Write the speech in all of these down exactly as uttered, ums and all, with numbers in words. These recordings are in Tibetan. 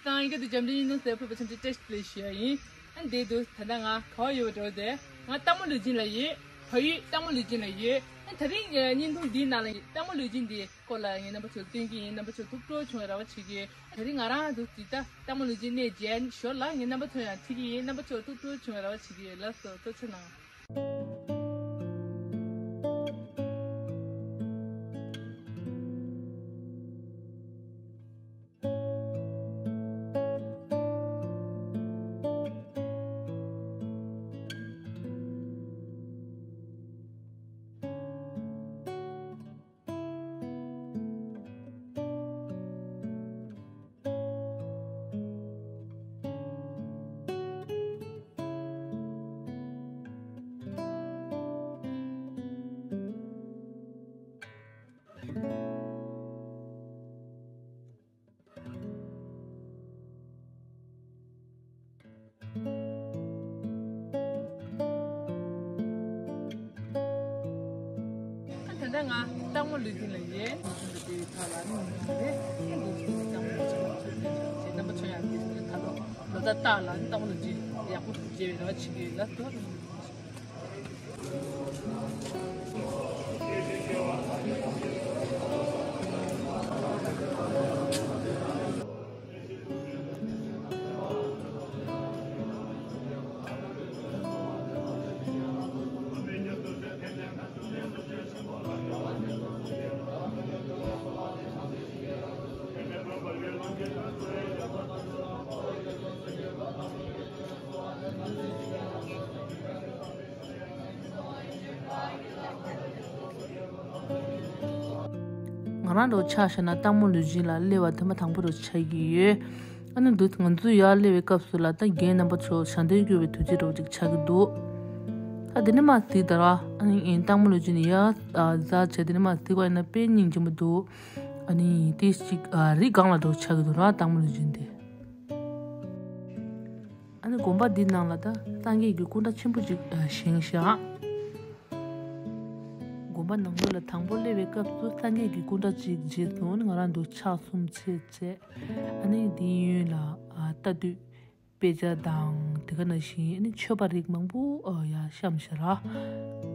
སང་ཉིན་གྱི་འཇམ་དཔལ་བརྙན་ཐུང་གསར་པ་ཕུལ་བ་ཆེན་པོ་བཀྲ་ཤིས་བདེ་ལེགས་ཞུ་ཡ་ཡིན། ཨ་འདི་དུས་ད་ལྟ་ང་ག་པར་ཡོད་པ་འདྲ་བོ་དེ། ང་སྟག་མོ་ལུས་སྦྱིན་ལ་ཡོད། བལ་ཡུལ་སྟག་མོ་ལུས་སྦྱིན་ལ་ཡོད། ཨ་དེ་རིང་ཨ་བརྙན་ཐུང་འདིའི་ནང་ལ་སྟག་མོ་ལུས་སྦྱིན་འདིའི་སྐོར་ལ་ངས་རྣམ་པ་ཚོར་སྟོན་གྱི་ཡིན། རྣམ་པ་ཚོར་ཐུགས་སྤྲོ་བྱུང་བའི་རེ་བ་བྱེད་ཀྱི་ཡོད། དེ་རིང་ང་རང་འདུག་ཅིག་ད་སྟག་མོ་ལུས་སྦྱིན་གནས་མཇལ་ཞོར་ལ་ངས་རྣམ་པ་ཚོར་ཡང་ཁྲིད་ཀྱི་ཡིན། རྣམ་པ་ཚོར་ཐུགས་སྤྲོ་བྱུང་བའི་རེ་བ་བྱེད་ཀྱི་ཡོད། ལགས་སོ། ཐུགས་རྗེ་གནང་། ད་ལྟ་ང་སྟག་མོ་ལུས་སྦྱིན་ལ་ཡོད། རྣམ་པ་ཚོ་ཡང་འདི་ད་ལོ་ལོ་ཟླ་སྟག་ལ་སྟག་མོ་ལུས་སྦྱིན་ཡག་པོ་མཇལ་བའི་རེ་བ་བྱེད་ཀྱི་ཡོད། ལགས་སོ། ང་རང་འདྲ་ཆ་བཞག་ན་སྟག་མོ་ལུས་སྦྱིན་ལ་སླེབས་པ་ཐེངས་མ་དང་པོ་འདྲ་ཆགས་ཀྱི་ཡོད། ཨ་ནི་འདུག་ང་ཚོ་ཡར་སླེབས་པའི་སྐབས་སུ་ལ་ད་རྒན་རྣམ་པ་ཚོ་ཞལ་འདོན་སྐྱོར་བའི་དུས་ཚོད་འདྲ་ཅིག་ཆགས་ཀྱི་འདུག་ད་དེ་ནས་མར་གཟིགས་དང་། ཨ་ནི་སྟག་མོ་ལུས་སྦྱིན་ཡར་གཟར་བྱས་དེ་ནས་མར་གཟིགས་པ་ཡིན་ན་དཔེ་སྙིང་རྗེ་མོ་འདུག་ཨ་ནི་དེ་ཅིག་རི་སྒང་ལ་འདྲ་ཆགས་ཀྱི་འདུག་ར། སྟག་མོ་ལུས་སྦྱིན་དེ། ཨ་ནི་དགོན་པ་འདི་ནང་ལ་ད་སངས་རྒྱས་ཀྱི་སྐུ་འདྲ་ཆེན་པོ་ཅིག་བཞེངས་བཞག་དགོན་པ་ནང་ལོགས་ལ་དང་པོ་སླེབས་པའི་སྐབས་སུ་སངས་རྒྱས་ཀྱི་སྐུ་འདྲ་ཅིག་མཇལ་སོང་། ང་རང་འདུག་ཕྱག་གསུམ་འཚལ་བྱས། ཨ་ནི་འདིའི་གཡོན་ལ་ཨ་ལྟ་དུས་དཔེ་ཆ་དང་དེ་ག་ནང་བཞིན་ཨ་ནི་མཆོད་པ་རིགས་མང་པོ་ཨ་ཡར་བཤམས་བཞག་ར།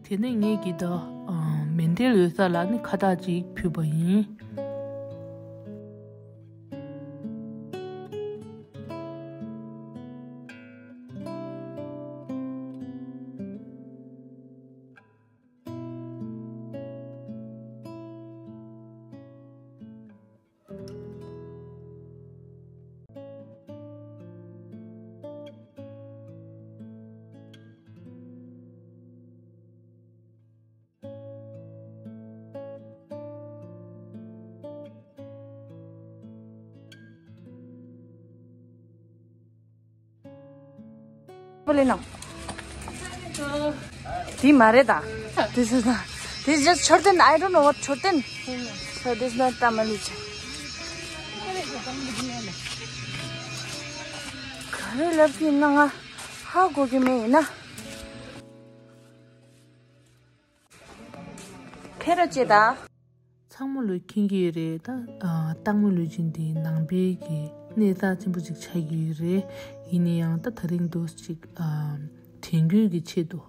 དེ་ནས་ངེད་ཀྱིས་ད་ཨ་མཎྜལ་ཡོད་ས་ལ་ནི་ཁ་བཏགས་ཅིག་ཕུལ་བ་ཡིན། པོ་ལེན་ནོ། དེ་མ་རེད་ད། This is not. This is just མཆོད་རྟེན། I don't know what མཆོད་རྟེན། So this is not Tamil religion. ག་རེ་ལབ་ཀྱི་ཡིན་ན་ང་ཧ་གོ་གི་མེད་ཡིན་ན། ཕེ་རོ་ཅེ་ད། ཚང་མ་ལོས་མཁྱེན་གྱི་ཡོད་རེད། ད་ཨ་སྟག་མོ་ལུས་སྦྱིན་དེ་ནང་པའི་གི་གནས་རྩ་ཆེན་པོ་ཅིག་ཆགས་ཀྱི་ཡོད་རེད། ཡིན་ན་ཡང་ད་དེ་རིང་འདུག་ཅིག་ཨ་དྲན་སྐུལ་གྱི་ཆེད་དུ་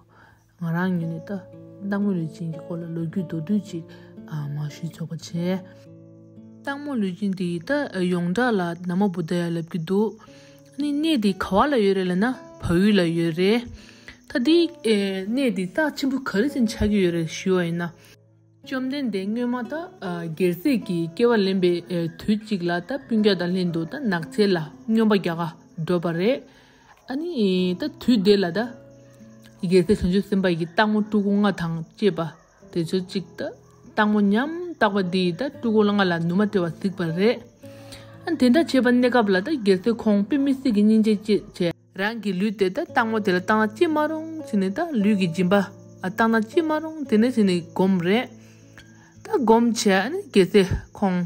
ང་རང་ངོས་ནས་ད་སྟག་མོ་ལུས་སྦྱིན་གྱི་སྐོར་ལ་ལོ་རྒྱུས་མདོར་བསྡུས་ཅིག་ཨ་མར་ཞུས་ཆོག་པ་བྱས། སྟག་མོ་ལུས་སྦྱིན་དེ་ད་ཡོངས་གྲགས་ལ་ན་མོ་བུདྡྷ་ཡ་ལབ་ཀྱི་འདུག་ཨ་ནི་གནས་དེ་ག་བ་ལ་ཡོད་རེད་ལབ་ན་བལ་ཡུལ་ལ་ཡོད་རེད། ད་དེ་ཨེ་གནས་དེ་རྩ་ཆེན་པོ་ག་རེ་བྱས་ནས་ཆགས་ཀྱི་ཡོད་རེད་ཞུས་པ་ཡིན་ན། བཅོམ་ལྡན་འདས་སྔོན་མ་ད་ཨ་རྒྱལ་སྲས་ཀྱི་སྐྱེ་བ་ལེན་པའི་ཨེ་དུས་གཅིག་ལ་ད་སྤུན་ཀྱག་དང་ལྷན་དུ་ད་ནགས་ཚལ་ལ་སྨྱོན་པ་རྒྱག་ག་འགྲོ་བ་རེད། ཨ་ནི་ད་དུས་དེ་ལ་ད་རྒྱལ་སྲས་བྱང་ཆུབ་སེམས་དཔའ་ཡི་སྟག་མོ་ཕྲུ་གུ་ལྔ་དང་བཅས་པ་དེ་ཚོ་གཅིག་ད་སྟག་མོ་ཉམ་ཐག་པ་དེ་ཡིས་ད་ཕྲུ་གུ་ལྔ་ལ་ནུ་མ་སྤྲད་པ་གཟིགས་པ་རེད། ཨ་དེ་འདྲ་བྱས་པ་གནས་སྐབས་ལ་ད་རྒྱལ་སྲས་ཁོང་དཔེ་མི་སྲིད་ཀྱི་སྙིང་རྗེ་སྐྱེས་བྱས། རང་གི་ལུས་དེ་ད་སྟག་མོ་དེ་ལ་བཏང་ན་ཅི་མ་རུང་ཟེར་ནས་ད་ལུས་ཀྱི་སྦྱིན་པ་ཨ་བཏང་ན་ཅི་མ་རུང་དེ་ནས་ཟེར་ནས་བསྒོམས་རེད། ད་ ད་སྒོམ་བྱས་ནས་རྒྱལ་སྲས་ཁོང་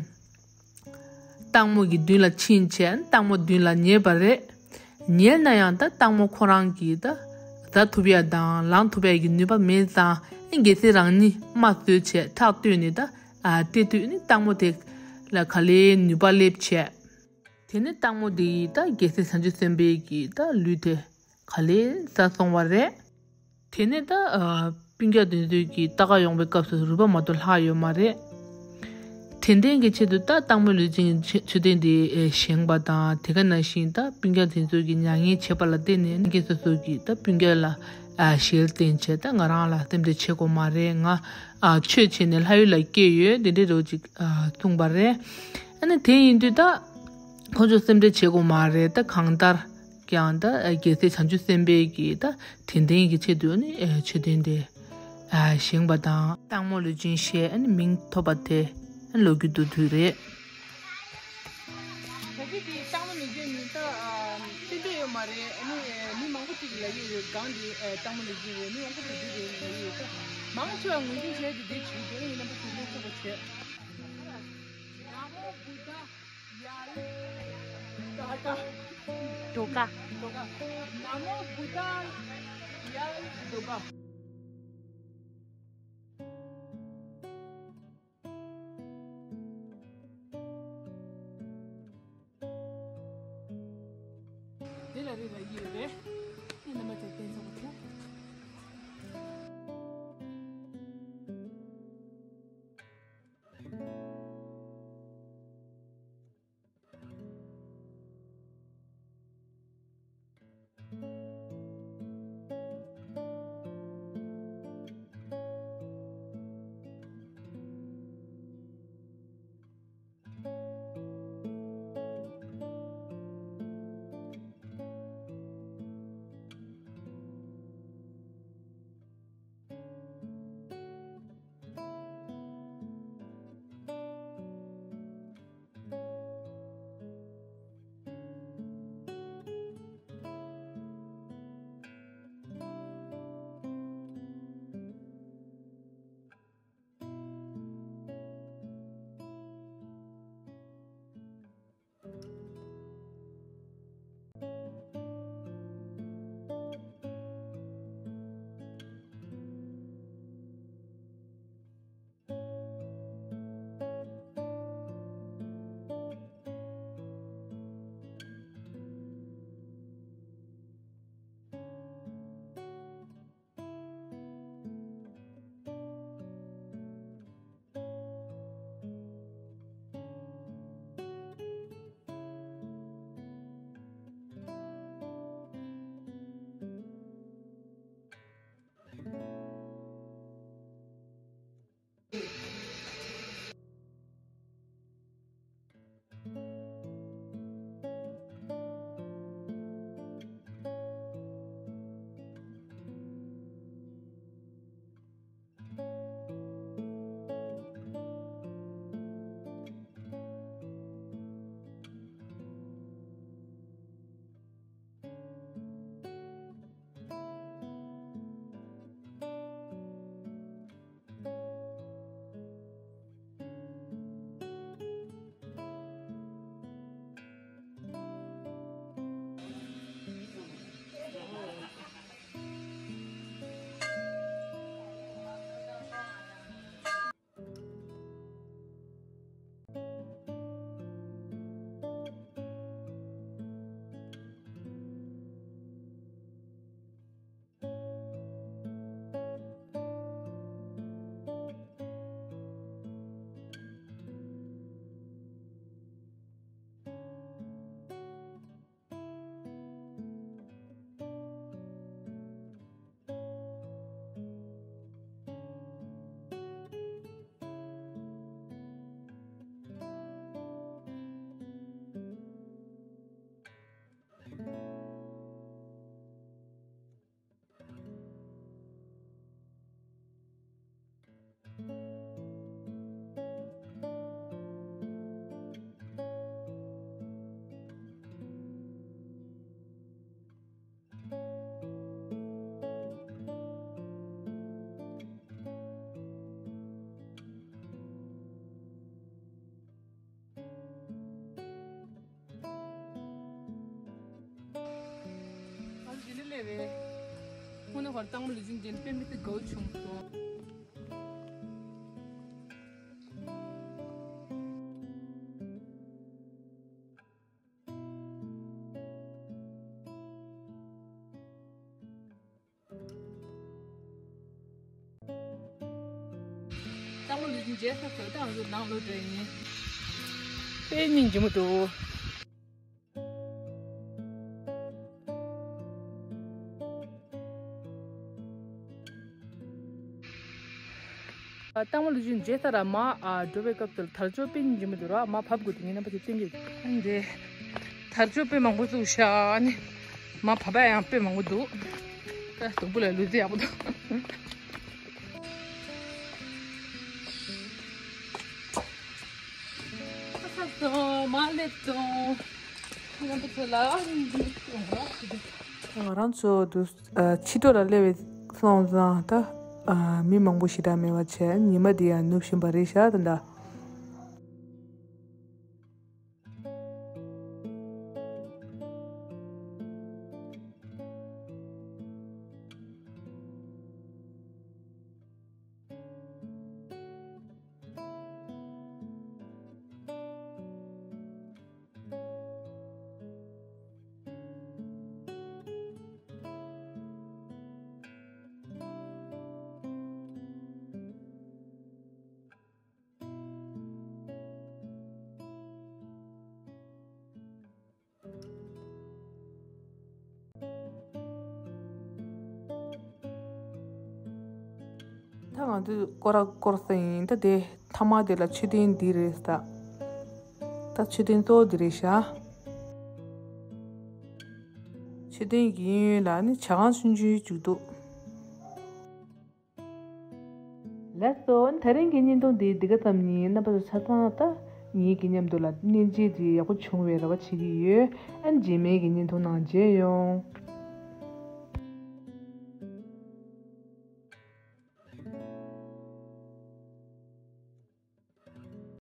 སྟག་མོ་གི་མདུན་ལ་ཕྱིན་བྱས་ནས་སྟག་མོ་མདུན་ལ་ཉལ་བ་རེད། ཉལ་ན་ཡང་ད་སྟག་མོ་ཁོ་རང་གིས་ད་བཟའ་ཐུབ་ཡ་དང་ལངས་ཐུབ་ཡ་གི་ནུས་པ་མེད་ཙང་རྒྱལ་སྲས་རང་ཉིད་རྨ་བཟོས་བྱས་ཐག་བཏོན་ནས་ད་ཨ་དེ་དུས་ནི་སྟག་མོ་དེ་ལ་ག་ལེར་ནུས་པ་སླེབས་བྱས། དེ་ནས་སྟག་མོ་དེ་ཡིས་ད་རྒྱལ་སྲས་བྱང་ཆུབ་སེམས་དཔའི་གི་ད་ལུས་དེ་ག་ལེར་བཟའ་སོང་བ་རེད། དེ་ནས་ད་ཨ་སྤུན་ཀྱག་དེ་ཚོས་ཀྱི་ལྟ་ག་ཡོང་བའི་སྐབས་སུ་རུས་པ་མ་གཏོགས་ལྷག་ཡོད་མ་རེད། དྲན་རྟེན་གྱི་ཆེད་དུ་ད་སྟག་མོའི་ལུས་སྦྱིན་གྱི་མཆོད་རྟེན་དེ་ཨེ་བཞེངས་པ་དང་དེ་ག་ནང་བཞིན་ད་སྤུན་ཀྱག་དེ་ཚོས་ཀྱི་མྱ་ངན་བྱས་པ་ལ་བརྟེན་ནས་སྐྱེ་སོ་སོ་གི་ད་སྤུན་ཀྱག་ལ་ཨ་ཞལ་བསྟན་བྱས་ད་ང་རང་ལ་སེམས་ཁྲལ་བྱེད་དགོས་མ་རེད། ང་ཨ་ཆོས་བྱས་ནས་ལྷ་ཡུལ་ལ་སྐྱེས་ཡོད། དེ་འདྲའི་རོ་ཅིག་ཨ་གསུངས་པ་རེད། ཨ་ནི་དེ་ཡིན་དུས་ད་ཁོ་ཚོ་སེམས་ཁྲལ་བྱེད་དགོས་མ་རེད། ད་གང་ལྟར་ཀྱང་ད་རྒྱལ་སྲས་བྱང་ཆུབ་སེམས་དཔའི་གི་ད་དྲན་རྟེན་གྱི་ཆེད་དུ་ནི་མཆོད་རྟེན་དེ་བཞེངས་པ་དང་སྟག་མོ་ལུས་སྦྱིན་ཞེས་ནི་མིང་ཐོབ་པ་དེ་ལོ་རྒྱུས་མདོར་བསྡུས་རེད། ད་གི་དེ་སྟག་མོ་ལུས་སྦྱིན་ནི་ད་ཏན་ཏན་ཡོད་མ་རེད། ཨ་ནི་མི་མང་པོ་ཅིག་ལ་ཡོད་ཡོད། གང་དེ་སྟག་མོ་ལུས་སྦྱིན་རེད། མི་མང་པོ་ཅིག་འདི་རེད་ལ་ཡོད་ཡོད། ད་མང་ཆེ་བ་ངོས་འཛིན་བྱས་དེ་འདི་བྱེད་དེ་ཡིན་ན་པ་དེ་ལས་ཚོགས་པ་བྱས། ཌོ་ག་ཌོ་ག་ཌོ་ག་ན་མོ་བུདྡྷཱ་ཡ་ཌོ་ག་དེ་ལ་རེ་ལ་ཡོད་རེད། ཨེ་ན་མ་ཅག་བསྟན་ཚོགས་པ་ཚོ། ཁོང་ནི་ཧོར་སྟག་མོ་ལུས་སྦྱིན་ཅན་དཔེ་མི་སྲིད་དགའ་བོ་བྱུང་སོང་། སྟག་མོ་ལུས་སྦྱིན་མཇལ་ས་ཚོ་ད་ང་ཚོ་ནང་ལོགས་འདྲ་ཡིན། དཔེ་སྙིང་རྗེ་མོ་འདུག་སྟག་མོ་ལུས་སྦྱིན་མཇལ་ས་ར་མ་ཨ་འགྲོ་བའི་སྐབས་དེར་དར་ལྕོག་དཔེ་སྙིང་རྗེ་མོ་འདུག་ར། མ་བབས་དགོས་དུས་ངས་རྣམ་པ་ཚོ་སྟོན་གྱི། ཨ་ནི་དེ་དར་ལྕོག་དཔེ་མང་པོ་བཙུགས་ཤག་ཨ་ནི་མ་བབས་པ་ཡང་དཔེ་མང་པོ་འདུག་ད་སྡོང་པོ་ལ་ལུས་རྩལ་ཡག་པོ་འདུག་ཁ་ཁ་སོང་། མ་སླེབས་སོང་། ཁྱེད་རྣམ་པ་ཚོ་ལ་ཨ་ནི་འདི་སྟོན་རོགས་ཞུ་གི། ང་རང་ཚོ་འདུག་ཨ་ཕྱི་དྲོ་ལ་སླེབས་སོང་ཙང་ད་ཨ་མི་མང་པོ་ཞེ་དྲག་མེད་པ་བྱས། ཉི་མ་འདི་ཡང་ནུབ་བཞིན་པ་རེད་ཤག་ད་ལྟ། ད་ང་ཚོས་སྐོར་ར་སྐོར་ས་ཡིན། ད་དེ་མཐའ་མ་དེ་ལ་མཆོད་རྟེན་འདི་རེད་ད། ད་མཆོད་རྟེན་གཙོ་བོ་འདི་རེད་ཤག་མཆོད་རྟེན་གྱི་གཡས་གཡོན་ལ་ནི་ཇ་ཁང་ཆུང་ཆུང་ཅིག་འདུག་ལགས་སོ། ད་རིང་གི་བརྙན་ཐུང་འདི་འདི་ག་ཙམ་ཡིན། རྣམ་པ་ཚོ་ཆ་ཚང་ད་ངེད་ཀྱི་མཉམ་དུ་ལ་བརྙན་འཕྲིན་འདི་ཡག་པོ་བྱུང་བའི་རེ་བ་བྱེད་ཀྱི་ཡོད། ཨ་ནི་རྗེས་མའི་གི་བརྙན་ཐུང་ནང་མཇལ་ཡོང་།